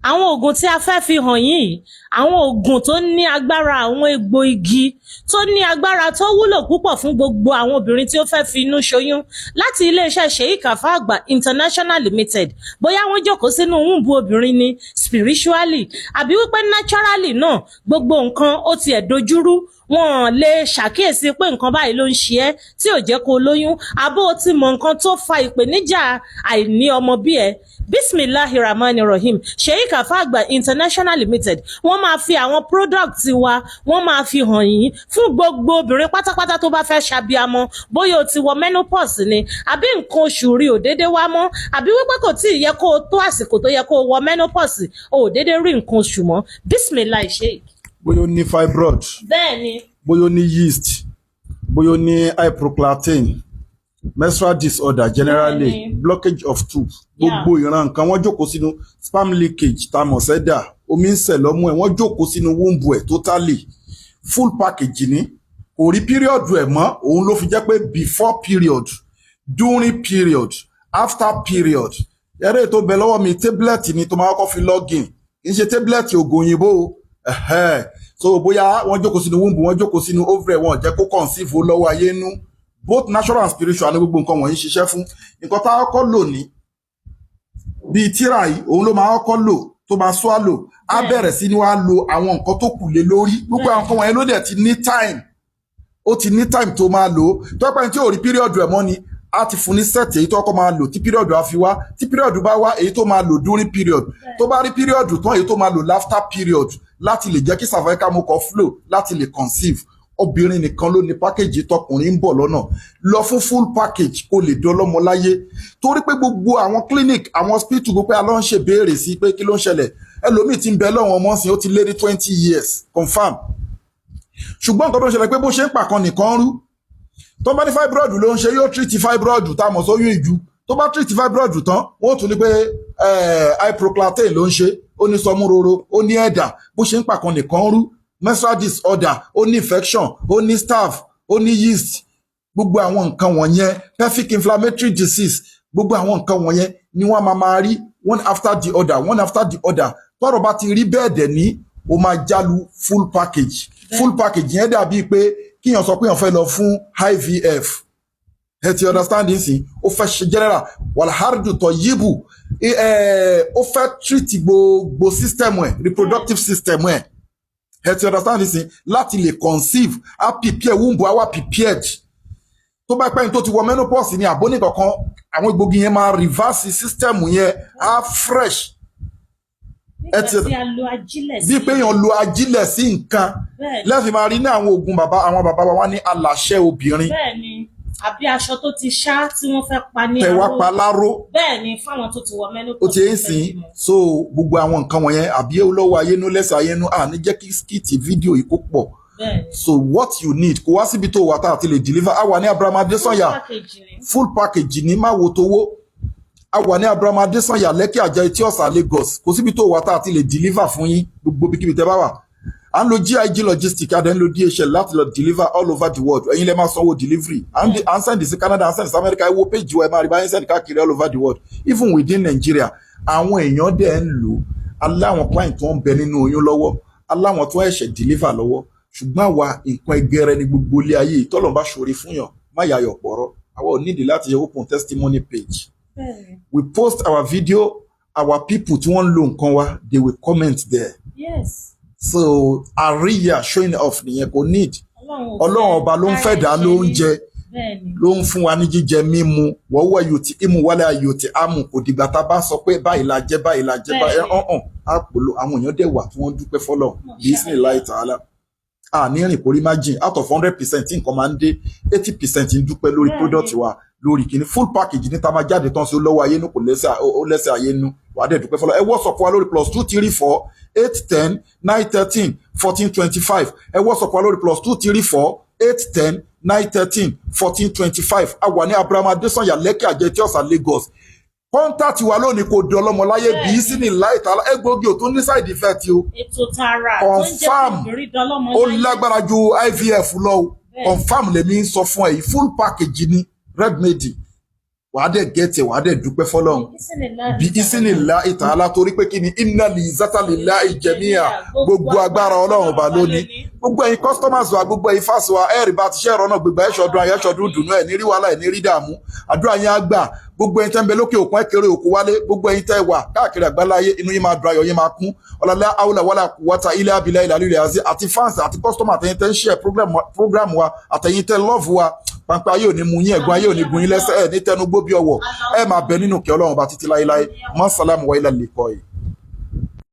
Àwọn oògùn tí a fẹ́ fi hàn yín yìí, àwọn oògùn tó ní agbára, àwọn egbò igi tó ní agbára, tó wúlò púpọ̀ fún gbogbo àwọn obìnrin tí ó fẹ́ fi inú ṣoyún láti iléeṣẹ́ Sheikh Alfa International Limited. Bóyá wọ́n jókòó sínú womb obìnrin ni spiritually, àbí wípé naturally náà, gbogbo nǹkan ó tiẹ̀ dojúrú, wọn lè ṣàkíyèsí pé nǹkan báyìí ló ń ṣe ẹ́ tí ò jẹ́ kó lóyún, àbó o ti mọ nǹkan tó fa ìpèníjà àìní ọmọ bí ẹ, bisimilahi rahman rahim, Sheikh Alfa International Limited, wọ́n máa fi àwọn product wa, wọ́n máa fi hàn yín fún gbogbo obìnrin pátápátá tó bá fẹ́ ṣàbíamọ. Bóyá o ti wọ menopause ni, àbí nǹkan oṣù rí ò déédé wá mọ́, àbí wípé kò tí ì yẹ kó o tó àsìkò tó yẹ kó o wọ menopause, o ò déédé rí nǹkan oṣù mọ́, bisimilahi Sheikh. Bóyá ó ní fibroid, Bẹ́ẹ̀ni. bóyá ó ní yeast, bóyá ó ní hyperprolactin, menstrual disorder generally, blockage of tube, gbogbo ìran nǹkan, wọ́n jókòó sínú sperm leakage tá a mọ̀ sẹ́dà, omi ń sẹ̀ lọ́mú ẹ̀, wọ́n jókòó sínú womb ẹ̀ totally. Full package ní kò rí period ẹ̀ mọ́. Òun ló fi jẹ́ pé before period, during period, after period. Eré tó bẹ lọ́wọ́ mi, tablet ni tó máa kọ́kọ́ fi login, kì í ṣe tablet oògùn òyìnbó o. Ẹ̀hẹ́. So bóyá wọ́n jókòó sínú womb, wọ́n jókòó sínú ovary, wọn jẹ́ kó conceive, ó lọ́wọ́ ayé nú. Both natural and spiritual ní gbogbo nǹkan wọ̀nyí ṣiṣẹ́ fún. Nǹkan tá a kọ́kọ́ lò ní bíi tíra yìí, òun ló máa kọ́kọ́ lò, tó máa swallow, á bẹ̀rẹ̀ sí ní wàá lo àwọn nǹkan tó kù lé lórí. Gbogbo àwọn nǹkan wọ̀nyẹn ló dẹ̀ ti ní time, ó ti ní time tó máa lò ó. Tó pẹ́ tí ò rí period ẹ̀ mọ́ ni, á ti fún ní set èyí tó kọ́ máa lò tí period á fi wá. Tí period bá wá, èyí tó máa lò during period. Tó bá rí period tán, èyí tó máa lò after period, láti lè jẹ́ kí cervical mucus flow, láti lè conceive. Obìnrin nìkan ló ní package, tọkùnrin ń bọ̀ lọ́nà. Lọ fún full package kó lè dọ́lọ́mọ láyé, torí pé gbogbo àwọn clinic, àwọn hospital, gbogbo pé a lọ ń ṣe béèrè sí pé kí ló ń ṣẹlẹ̀. Ẹlòmíì ti ń bẹ lọ́wọ́n ọmọ sìn, ó ti lé ní 20 years confam, ṣùgbọ́n nǹkan tó ń ṣẹlẹ̀ pé bó ṣe ń pàkan nìkan rú. Tó bá ní fibroid ló ń ṣe, yóò treat fibroid tá a mọ̀ sóyún ìju. Tó bá treat fibroid tán, wọ́n tún ní pé hyperprolactin ló ń ṣe, ó ní sọmúroro, ó ní ẹ̀dà. Bó ṣe ń pàkan nìkan rú, menstrual disorder, ó ní infection, ó ní staph, ó ní yeast, gbogbo àwọn nǹkan wọ̀nyẹn, pelvic inflammatory disease, gbogbo àwọn nǹkan wọ̀nyẹn ni wọ́n máa máa rí one after the other, one after the other. Tọ́rọ̀ bá ti rí bẹ́ẹ̀ dẹ̀ ní o máa jálu full package. Full package yẹn dàbíi pé kíyàn sọ pé yàn fẹ́ lọ fún IVF. Ẹ ti understand nsìn? Ó fẹ́ ṣe general wàlhárùdù tọ̀ yíbù, ó fẹ́ treat gbogbo system ẹ̀, reproductive system ẹ̀. Ẹ ti understand nsìn? Láti lè conceive, á prepare womb, á wà prepared. Tó bá pẹ́yìn tó ti wọ menopause ní àbóní kankan, àwọn egbògi yẹn máa reverse system yẹn, á fresh. Nígbà tí a lo ajílẹ̀ sí. Bí pé èèyàn lo ajílẹ̀ sí nǹkan. Lẹ́sìn máa rí ní àwọn oògùn bàbá, àwọn bàbá wa, wá ní aláṣẹ obìnrin. Bẹ́ẹ̀ni, àbí aṣọ tó ti ṣá tí wọ́n fẹ́ pa ní Tẹ wá aró. Pa láró. Bẹ́ẹ̀ni, fáwọn tó ti wọ menopause Ó ti ń tó fẹ́ sìn. bímọ. So gbogbo àwọn nǹkan wọ̀nyẹn, àbí olówó ayénú, lẹ́sẹ̀ ayénú, à ní jẹ́ kí skit fídíò yìí kó pọ̀. So what you need, kó wá síbi tó wà tá a ti lè deliver. A wà ní Abraham Adesanya. Full package ni. Full package ní, má wo towó. A wà ní Abraham Adesanya, Lekki Ajah, Etí Ọ̀sà, Lagos. Kò síbi tó wà tá a ti lè deliver fún yín, gbogbo ibikíbi tẹ́ bá wà. À ń lo GIG Logistics, a dẹ̀ ń lo DHL láti lọ deliver all over the world. Ẹ̀yin lẹ máa sanwó delivery. À ń send sí Canada, à ń send sí America. Ẹ wo page wa, ẹ máa rí báyìí, send káàkiri all over the world, even within Nigeria. Àwọn èèyàn dẹ̀ ń lò. Aláwọn client tó ń bẹ nínú oyún lọ́wọ́, aláwọn tó ẹ̀ṣẹ̀ deliver lọ́wọ́. Ṣùgbọ́n àwa, nǹkan ẹgẹrẹ ní gbogbo ilé ayé. Tọ́lọ́run bá ṣoore fún yàn, má yàyọ̀ pọ̀rọ̀. Àwa ò nídìí láti open testimony page. We post our video, our people tí wọ́n ń lo nǹkan wa, they will comment there. So àríyá, showing off nìyẹn, kò need. Ọlọ́run ò Ọlọ́run fẹ́ ọba ló ń fẹ́ dá káyé ló ń ṣe ní. jẹ, ló ń fún wa ní jíjẹ mímu. Wọ́wọ́ yóò ti ìmú wálé ayò tí a mú. Kò dìgbà tá a bá sọ pé báyìí la jẹ́, báyìí la jẹ́ báyìí. Ọ̀hún á pòlò. Àwọn èèyàn dẹ̀ wà tí wọ́n dúpẹ́ fọlọ́ bí láì tààlà a ní rìn kórí má jìn. Out of 100% tí nǹkan máa ń dé, 80% ń dúpẹ́ lórí product wa, lórí kìíní. Full package ní tá a máa jáde tán sí ó lọ́wọ́ ayé nú, kò lẹ́sẹ̀, ó lẹ́sẹ̀ ayé nú. Wàá dẹ̀ dúpẹ́ fọlọ́. Ẹ WhatsApp wa lórí +234 810 913 1425. Ẹ WhatsApp wa lórí +234 810 913 1425. A wà ní Abraham Adesanya, Lekki Ajah, Etí Ọ̀sà, Lagos. Contact wa lónìí, kò di ọlọ́mọ láyé. Bí sí ní láì tààlà, egbògi ò tún ní side effect o. Ètò tààrà tó ń jẹ́ kí Confirm. obìnrin dọlọ́mọ Ó láyé. lágbára ju IVF lọ o. Confirm lèmi ń sọ fún ẹ yìí. Full package ni red made. Wàá dẹ̀ get ẹ̀, wàá dẹ̀ dúpẹ́ fọlọ́run bí ìsìnìlá ìtàlá, torí pé kí ni? Inna li zátàlélá ìjẹmíà, gbogbo agbára Ọlọ́run Ọba lónìí. Gbogbo ẹ̀yin customers wa, gbogbo ẹ̀yin fans wa, ẹ̀rì bá ti ṣe ẹ̀rọ náà gbégbá, ẹ̀ṣọ́dún ayọ̀, ẹ̀ṣọ́dún dùnú, ẹ̀ ní rí wàhálà, ẹ̀ ní rí dààmú, àdúrà yín á gbà. Gbogbo ẹ̀yin tẹ́ ń bẹ lókè òkun, ẹ̀ kéré òkú wálé. Gbogbo ẹ̀yin tẹ́ wà káàkiri àgbáláyé, inú yín máa dùn, ayọ̀ yín máa kún. Ọ̀làlá àwùlà wàlà quwwata ilẹ̀ abilẹ̀ ilẹ̀ alẹ́ àti àti fans àti customer, àtẹ̀yin tẹ́ ń share program wa, àtẹ̀yin tẹ́ love wa, pàǹpẹ́ ayé ò ní mú yín, ẹ̀gbọ́n ayé ò ní gun yín lẹ́sẹ̀, ẹ̀ ní tẹnugbó bí ọwọ́, ẹ máa bẹ nínú kí Ọlọ́run bá títí láéláé. Mọ́ sálámù wa ilẹ̀ lè kọ́ yìí.